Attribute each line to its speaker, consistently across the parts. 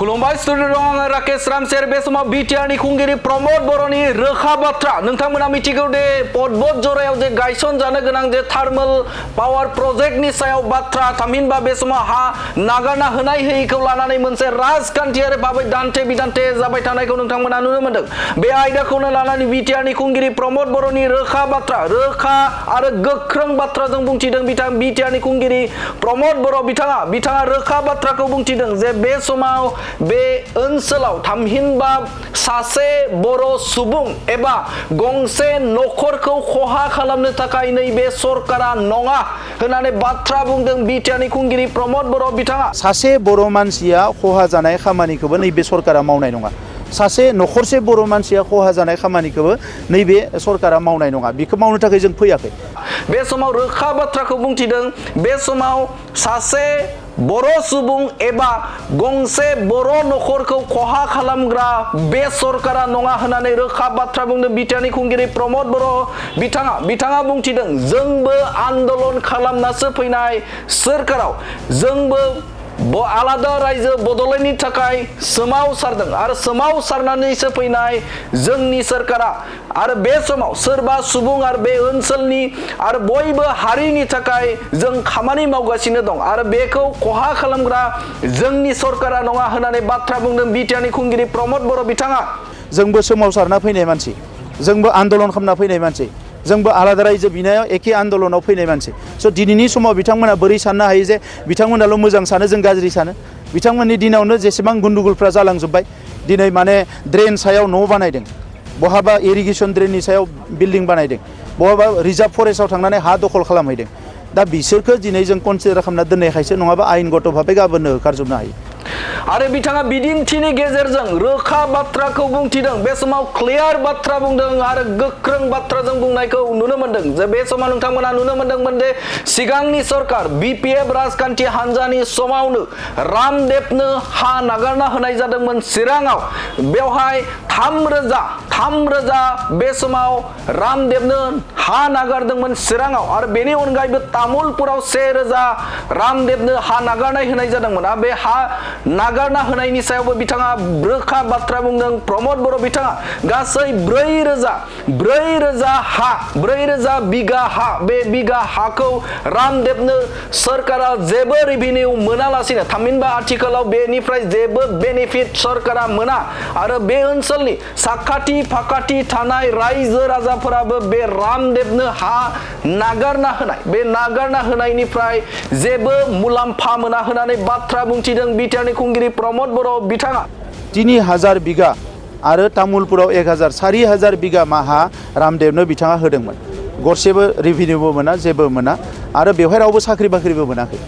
Speaker 1: खुलुमबाय स्टुडिअ दं आङो राकेश रामसेर बे समाव बिटिआरनि खुंगिरि प्रमद बर'नि रोखा बाथ्रा नोंथांमोना मिथिगौ दे पदबत जरायाव जे गायसन जानो गोनां जे थार्मेल पावार प्रोजेक्टनि सायाव बाथ्रा थामहिनबा बे समाव हा नागारना होनाय होयिखौ लानानै मोनसे राजखान्थियारि भाबै दान्थे बिदान्थे जाबाय थानायखौ नोंथांमोना नुनो मोनदों बे आयदाखौनो लानानै बिटिआरनि खुंगिरि प्रमद बर'नि रोखा रोखा आरो गोख्रों बाथ्राजों बुंथिदों बिटिआरनि खुंगिरि प्रमद बर' बिथाङा रोखा बाथ्राखौ बुंथिदों जे बे समाव बे ओनसोलाव थामहिनबा सासे बर' सुबुं एबा गंसे नखरखौ खहा खालामनो थाखाय नैबे सरकारा नङा होननानै बाथ्रा बुंदों बिटिआरनि खुंगिरि प्रमद बर' बिथाङा
Speaker 2: सासे बर' मानसिया खहा जानाय खामानिखौबो नैबे सरकारा मावनाय नङा सासे नखरसे बर' मानसिया खहा जानाय खामानिखौबो नैबे सरकारा मावनाय नङा बेखौ मावनो थाखाय जों फैयाखै
Speaker 1: बे समाव रोखा बाथ्राखौ बुंथिदों बे समाव सासे बर' सुबुं एबा गंसे बर' नखरखौ खहा खालामग्रा बे सरकारा नङा होननानै रोखा बाथ्रा बुंदों बिटिआरनि खुंगिरि प्रमद बर' बिथाङा बुंथिदों जोंबो आन्दलन खालामनासो फैनाय सोरखाराव जोंबो आलादा रायजो बदलायनि थाखाय सोमावसारदों आरो सोमावसारनानैसो फैनाय जोंनि सोरखारा आरो बे समाव सोरबा सुबुं आरो बे ओनसोलनि आरो बयबो हारिनि थाखाय जों खामानि मावगासिनो दं आरो बेखौ खहा खालामग्रा जोंनि सरकारा नङा होननानै बाथ्रा बुंदों बिटिआरनि खुंगिरि प्रमद बर' बिथाङा
Speaker 2: जोंबो सोमावसारना फैनाय मानसि जोंबो आन्दलन खालामना फैनाय मानसि जोंबो आलादा रायजो बिनायाव एखे आन्दलनाव फैनाय मानसि स' दिनैनि समाव बिथांमोना बोरै साननो हायो जे बिथांमोनाल' मोजां सानो जों गाज्रि सानो बिथांमोननि दिनावनो जेसेबां गुन्दुगुलफ्रा जालांजोब्बाय दिनै माने ड्रेन सायाव न' बानायदों बहाबा इरिगेसन ड्रेननि सायाव बिल्डिं बानायदों बहाबा रिजार्भ फरेस्टआव थांनानै हा दखल खालामहैदों दा बिसोरखौ दिनै जों कनसिडार खालामना दोननायखायसो नङाबा आयेनगत भाबै गाबोननो होखारजोबनो हायो
Speaker 1: आरो बिथाङा बिदिन्थिनि गेजेरजों रोखा बाथ्राखौ बुंथिदों बे समाव क्लियार बाथ्रा बुंदों आरो गोख्रों बाथ्राजों बुंनायखौ नुनो मोनदों जे बे समाव नोंथांमोना नुनो मोनदोंमोन जे सिगांनि सरकार बिपिएफ राजखान्थि हान्जानि समावनो रामदेबनो हा नागारना होनाय जादोंमोन चिराङाव बेवहाय 3,000 बे समाव रामदेबनो हा नागारदोंमोन चिराङाव आरो बेनि अनगायैबो तामुलपुराव 1,000 रामदेबनो हा नागारनाय होनाय जादोंमोन आरो बे हा नागारना होनायनि सायावबो बिथाङा रोखा बाथ्रा बुंदों प्रमद बर' बिथाङा गासै 4,000 बिगा हा बे बिगा हाखौ रामदेबनो सरकारा जेबो रेभिनिउ मोनालासिनो थामहिनबा आथिखालाव बेनिफ्राय जेबो बेनिफिट सरकारा मोना आरो बे ओनसोलनि साखाथि फाखाथि थानाय रायजो राजाफोराबो बे रामदेबनो हा नागारना होनायनिफ्राय जेबो मुलाम्फा मोना होननानै बाथ्रा बुंथिदों बिटिआरनि खुंगिरि प्रमद बर' बिथाङा
Speaker 2: 3,000 बिगा आरो तामुलपुराव 1,000 4,000 बिगा हा रामदेबनो बिथाङा होदोंमोन गरसेबो रेभिनिउबो मोना जेबो मोना आरो बेवहाय रावबो साख्रि बाख्रिबो मोनाखै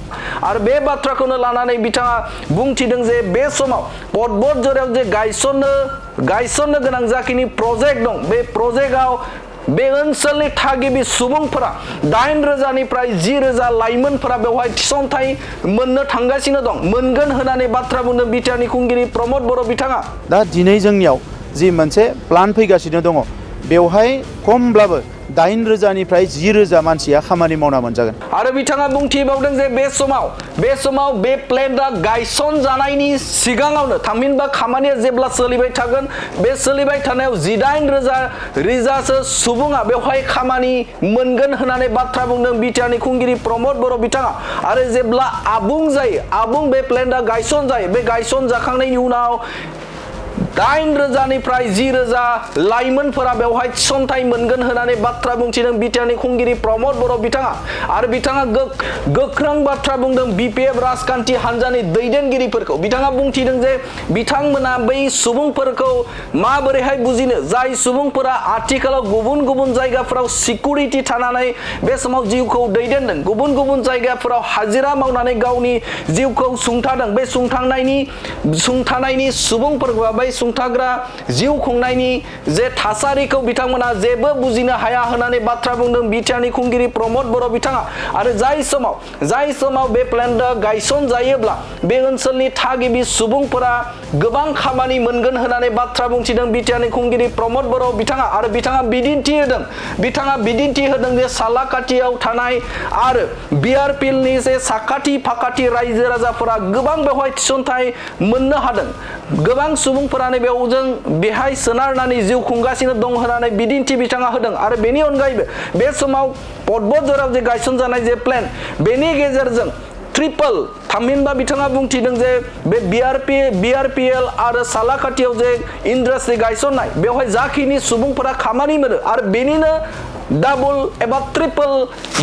Speaker 1: आरो बे बाथ्राखौनो लानानै बिथाङा बुंथिदों जे बे समाव पदबत जरायाव जे गायसननो गोनां जाखिनि प्रजेक्ट दं बे प्रजेक्टआव बे ओनसोलनि थागिबि सुबुंफोरा 8,000निफ्राय 10,000 लाइमोनफोरा बेवहाय थिसनथाइ मोननो थांगासिनो दं मोनगोन होननानै बाथ्रा बुंदों बिटिआरनि खुंगिरि प्रमद बर' बिथाङा
Speaker 2: दा दिनै जोंनियाव जि मोनसे प्लान फैगासिनो दङ बेवहाय खमब्लाबो 8,000निफ्राय 10,000 मानसिया खामानि मावना मोनजागोन आरो
Speaker 1: बिथाङा बुंथिबावदों जे बे समाव बे प्लेन्टआ गायसन जानायनि सिगाङावनो थामहिनबा खामानिया जेब्ला सोलिबाय थागोन बे सोलिबाय थानायाव 18,000 सुबुङा बेवहाय खामानि मोनगोन होननानै बाथ्रा बुंदों बिटिआरनि खुंगिरि प्रमद बर' बिथाङा आरो जेब्ला आबुं बे प्लेन्टआ गायसन जायो बे गायसन जाखांनायनि उनाव 8,000निफ्राय 10,000 लाइमोनफोरा बेवहाय थिसनथाइ मोनगोन होननानै बाथ्रा बुंथिदों बिटिआरनि खुंगिरि प्रमद बर' बिथाङा आरो बिथाङा गोख्रों बाथ्रा बुंदों बिपिएफ राजखान्थि हान्जानि दैदेनगिरिफोरखौ बिथाङा बुंथिदों जे बिथांमोना बै सुबुंफोरखौ माबोरैहाय बुजिनो जाय सुबुंफोरा आथिखालाव गुबुन जायगाफोराव सिकिउरिटि थानानै बे समाव जिउखौ दैदेनदों गुबुन जायगाफोराव हाजिरा मावनानै गावनि जिउखौ सुंथादों बे सुंथानायनि सुबुंफोरखौ बै सुंथाग्रा जिउ खुंनायनि जे थासारिखौ बिथांमोना जेबो बुजिनो हाया होननानै बाथ्रा बुंदों बिटिआरनि खुंगिरि प्रमद बर' बिथाङा आरो जाय समाव बे प्लेन्टआ गायसन जायोब्ला बे ओनसोलनि थागिबि सुबुंफोरा गोबां खामानि मोनगोन होननानै बाथ्रा बुंथिदों बिटिआरनि खुंगिरि प्रमद बर' बिथाङा आरो बिथाङा बिदिन्थि होदों जे सालाकाटियाव थानाय आरो बिआरपिएलनि जे साखाथि फाखाथि रायजो राजाफोरा गोबां बेवहाय थिसनथाइ मोननो हादों गोबां सुबुंफोरानो बेहाय सोनारनानै जिउ खुंगासिनो दं होननानै बिदिन्थि बिथाङा होदों आरो बेनि अनगायैबो बे समाव पदबत जराव जे गायसनजानाय जे प्लेन बेनि गेजेरजों ट्रिपल थामहिनबा बिथाङा बुंथिदों जे बे बिआरपिएल आरो सालाकाटियाव जे इन्डास्ट्रि गायसननाय बेवहाय जाखिनि सुबुंफोरा खामानि मोनो आरो बेनिनो डाबल एबा ट्रिपल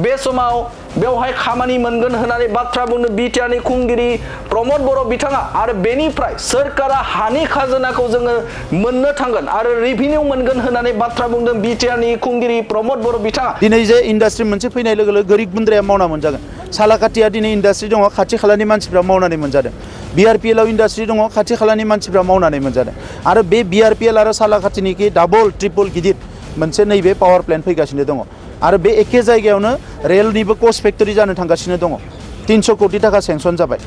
Speaker 1: बे समाव बेवहाय खामानि मोनगोन होननानै बाथ्रा बुंदों बिटिआरनि खुंगिरि प्रमद बर' बिथाङा आरो बेनिफ्राय सोरखारा हानि खाजोनाखौ जोङो मोननो थांगोन आरो रेभिनिउ मोनगोन होननानै बाथ्रा बुंदों बिटिआरनि खुंगिरि प्रमद बर' बिथाङा
Speaker 2: दिनै जे इन्डास्ट्रि मोनसे फैनाय लोगो लोगो गोरिब गुन्द्राया मावना मोनजागोन सालाकाटिया दिनै इन्डास्ट्रि दङ खाथि खालानि मानसिफ्रा मावनानै मोनजादों बिआरपिएलआव इन्डास्ट्रि दङ खाथि खालानि मानसिफ्रा मावनानै मोनजादों आरो बे बिआरपिएल आरो सालाकाटिनि डाबल ट्रिपल गिदिर मोनसे नैबे पावार प्लेन्ट फैगासिनो दङ आरो बे एखे जायगायावनो रेलनिबो कस्ट फेक्टरि जानो थांगासिनो दङ 300 कोटी टाका सेंसन जाबाय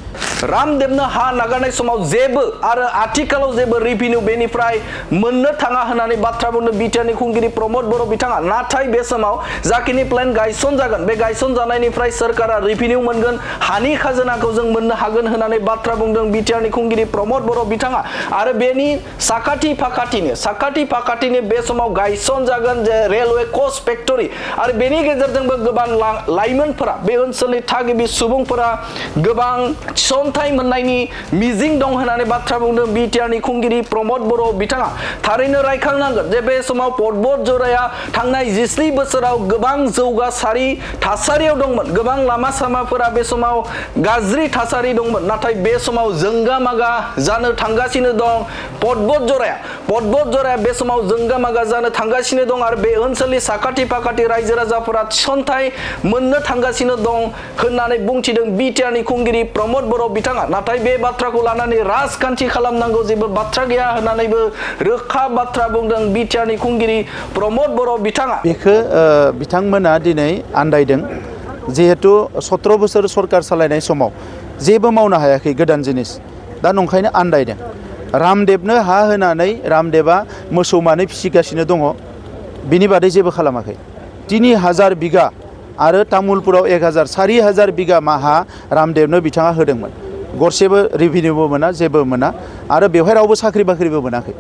Speaker 1: रामदेवनो हा नागारनाय समाव जेबो आरो आथिखालाव जेबो रेभिनिउ बेनिफ्राय मोननो थाङा होननानै बाथ्रा बुंदों बिटिआरनि खुंगिरि प्रमद बर' बिथाङा नाथाय बे समाव जाखिनि प्लेन गायसन जागोन बे गायसन जानायनिफ्राय सोरखारा रेभिनिउ मोनगोन हानि खाजोनाखौ जों मोननो हागोन होननानै बाथ्रा बुंदों बिटिआरनि खुंगिरि प्रमद बर' बिथाङा आरो बेनि साखाथि फाखाथिनि बे समाव गायसन जागोन जे रेलवे कस्ट फेक्टरि आरो बेनि गेजेरजोंबो गोबां लाइमोनफोरा बे ओनसोलनि थागिबि सुबुंफोरा गोबां थिसनथाइ मोननायनि मिजिं दं होननानै बाथ्रा बुंदों बिटिआरनि खुंगिरि प्रमद बर' बिथाङा थारैनो रायखांनांगोन जे बे समाव पदबत जराया थांनाय 14 बोसोराव गोबां जौगासारि थासारियाव दंमोन गोबां लामा सामाफोरा बे समाव गाज्रि थासारि दंमोन नाथाय बे समाव जोंगा मागा जानो थांगासिनो दं पदबत जराया बे समाव जोंगा मागा जानो थांगासिनो दं आरो बे ओनसोलनि साखाथि फाखाथि रायजो राजाफोरा थिसनथाइ मोननो थांगासिनो दं होननानै बुंथिदों बिटिआरनि खुंगिरि प्रमद बर' बिथाङा नाथाय बे बाथ्राखौ लानानै राजखान्थि खालामनांगौ जेबो बाथ्रा गैया होननानैबो रोखा बाथ्रा बुंदों बिटिआरनि खुंगिरि प्रमद बर' बिथाङा
Speaker 2: बेखौ बिथांमोना दिनै आन्दायदों जिहेतु 17 बोसोर सरकार सालायनाय समाव जेबो मावनो हायाखै गोदान जिनिस दा नंखायनो आन्दायदों रामदेवनो हा होनानै रामदेवा मोसौ मानै फिसिगासिनो दङ बिनि बादै जेबो खालामाखै 3000 बिगा आरो तामुलपुराव 4,000 बिगा हा रामदेवनो बिथाङा होदोंमोन गरसेबो रेभिनिउबो मोना जेबो मोना आरो बेवहाय रावबो साख्रि बाख्रिबो मोनाखै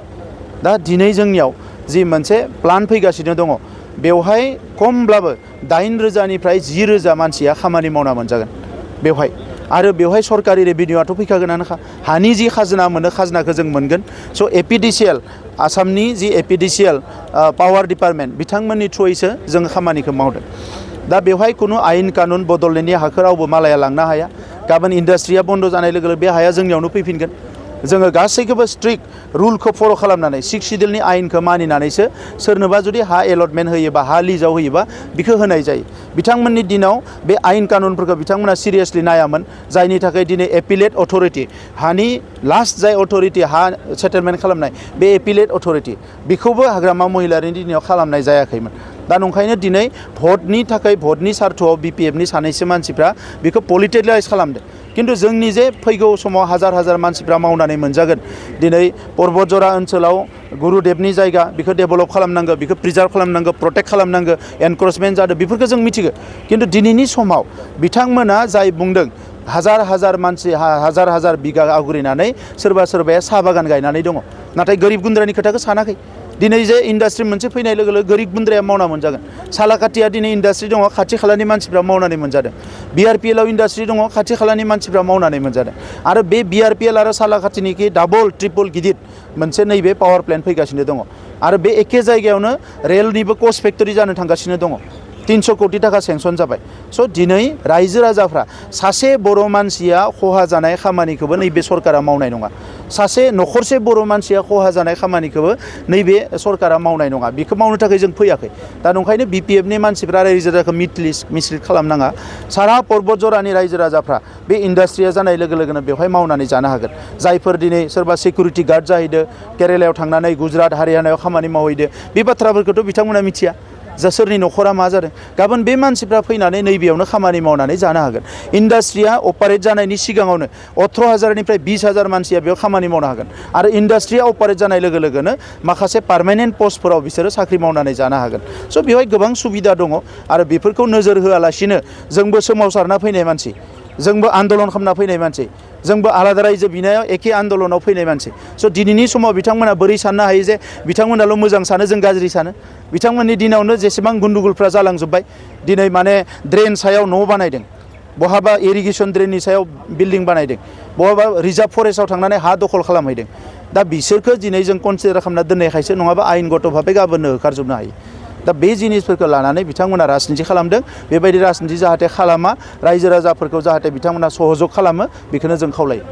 Speaker 2: दा दिनै जोंनियाव जि मोनसे प्लान फैगासिनो दङ बेवहाय खमब्लाबो 8,000निफ्राय 10,000 मानसिया खामानि मावना मोनजागोन बेवहाय आरो बेवहाय सरकारि रेभिनिउआथ' फैखागोनानोखा हानि जि खाजोना मोनो खाजोनाखौ जों मोनगोन स' एपिडिसिएल आसामनि जि एपिडिसिएल पावार डिपार्टमेन्ट बिथांमोननि थ्रुयैसो जों खामानिखौ मावदों दा बेवहाय खुनु आयेन कानुन बदलनायनि हाखौ रावबो मालाया लांनो हाया गाबोन इन्डास्ट्रिया बन्द जानाय लोगो लोगो बे हाया जोंनियावनो फैफिनगोन जोङो गासैखौबो स्ट्रिक्ट रुलखौ फल' खालामनानै 6 सिडिउलनि आयेनखौ मानिनानैसो सोरनोबा जुदि हा एलटमेन्ट होयोबा हा लिजाव होयोबा बेखौ होनाय जायो बिथांमोननि दिनाव बे आयेन कानुनफोरखौ बिथांमोना सिरियासलि नायामोन जायनि थाखाय दिनै एपिलेट अथरिटि हानि लास्ट जाय अथरिटि हा सेटेलमेन्ट खालामनाय बे एपिलेट अथरिटि बेखौबो हाग्रामा महिलारिनि दिनाव खालामनाय जायाखैमोन दा नंखायनो दिनै भटनि सार्थआव बिपिएफनि सानैसो मानसिफ्रा बेखौ पलिटिलाइज खालामदों किन्तु जोंनि जे फैगौ समाव हाजार मानसिफ्रा मावनानै मोनजागोन दिनै पर्बत जरा ओनसोलाव गुरुदेबनि जायगा बेखौ डेभेलप खालामनांगौ बेखौ प्रिजार्भ खालामनांगौ प्रटेक्ट खालामनांगौ एनक्रोचमेन्ट जादों बेफोरखौ जों मिथिगौ किन्तु दिनैनि समाव बिथांमोना जाय बुंदों हाजार मानसि हाजार बिगा आवग्रिनानै सोरबाया साहा बागान गायनानै दङ नाथाय गोरिब गुन्द्रानि खोथाखौ सानाखै दिनै जे इन्डास्ट्रि मोनसे फैनाय लोगो लोगो गोरिब गुन्द्राया मावना मोनजागोन सालाकाटिया दिनै इन्डास्ट्रि दङ खाथि खालानि मानसिफ्रा मावनानै मोनजादों बिआरपिएलआव इन्डास्ट्रि दङ खाथि खालानि मानसिफ्रा मावनानै मोनजादों आरो बे बिआरपिएल आरो सालाकाटिनि डाबल ट्रिपल गिदिर मोनसे नैबे पावार प्लेन्ट फैगासिनो दङ आरो बे एखे जायगायावनो रेलनिबो कस्ट फेक्टरि जानो थांगासिनो दङ 300 कोटी टाका सेंसन जाबाय स' दिनै रायजो राजाफ्रा सासे बर' मानसिया खहा जानाय खामानिखौबो नैबे सरकारा मावनाय नङा सासे नखरसे बर' मानसिया खहा जानाय खामानिखौबो नैबे सरकारा मावनाय नङा बेखौ मावनो थाखाय जों फैयाखै दा नंखायनो बिपिएफनि मानसिफ्रा रायजो राजाखौ मिसलिड खालामनाङा सारा पर्बत जरानि रायजो राजाफ्रा बे इन्डास्ट्रिया जानाय लोगो लोगोनो बेवहाय मावनानै जानो हागोन जायफोर दिनै सोरबा सिकिउरिटि गार्ड जाहैदो केरेलायाव थांनानै गुजरात हारियानायाव खामानि मावहैदो बे बाथ्राफोरखौथ' बिथांमोना मिथिया जा सोरनि नखरा मा जादों गाबोन बे मानसिफ्रा फैनानै नैबेयावनो खामानि मावनानै जानो हागोन इन्डास्ट्रिया अपारेट जानायनि सिगाङावनो 18,000निफ्राय 20,000 मानसिया बेयाव खामानि मावनो हागोन आरो इन्डास्ट्रिया अपारेट जानाय लोगो लोगोनो माखासे पार्मानेन्ट पस्टफोराव बिसोरो साख्रि मावनानै जानो हागोन स' बेवहाय गोबां सुबिदा दङ आरो बेफोरखौ नोजोर होआलासिनो जोंबो सोमावसारना फैनाय मानसि जोंबो आन्दलन खालामना फैनाय मानसि जोंबो आलादा रायजो बिनायाव एखे आन्दलनाव फैनाय मानसि स' दिनैनि समाव बिथांमोना बोरै साननो हायो जे बिथांमोनाल' मोजां सानो जों गाज्रि सानो बिथांमोननि दिनावनो जेसेबां गुन्दुगुलफ्रा जालांजोब्बाय दिनै माने ड्रेन सायाव न' बानायदों बहाबा इरिगेसन ड्रेननि सायाव बिल्डिं बानायदों बहाबा रिजार्भ फरेस्टआव थांनानै हा दखल खालामहैदों दा बिसोरखौ दिनै जों कनसिडार खालामना दोननायखायसो नङाबा आयेनगत भाबै गाबोननो होखारजोबनो हायो दा बे जिनिसफोरखौ लानानै बिथांमोना राजनिथि खालामदों बेबायदि राजनिथि जाहाथे खालामा रायजो राजाफोरखौ जाहाथे बिथांमोना सहजग खालामो बेखौनो जों खावलायो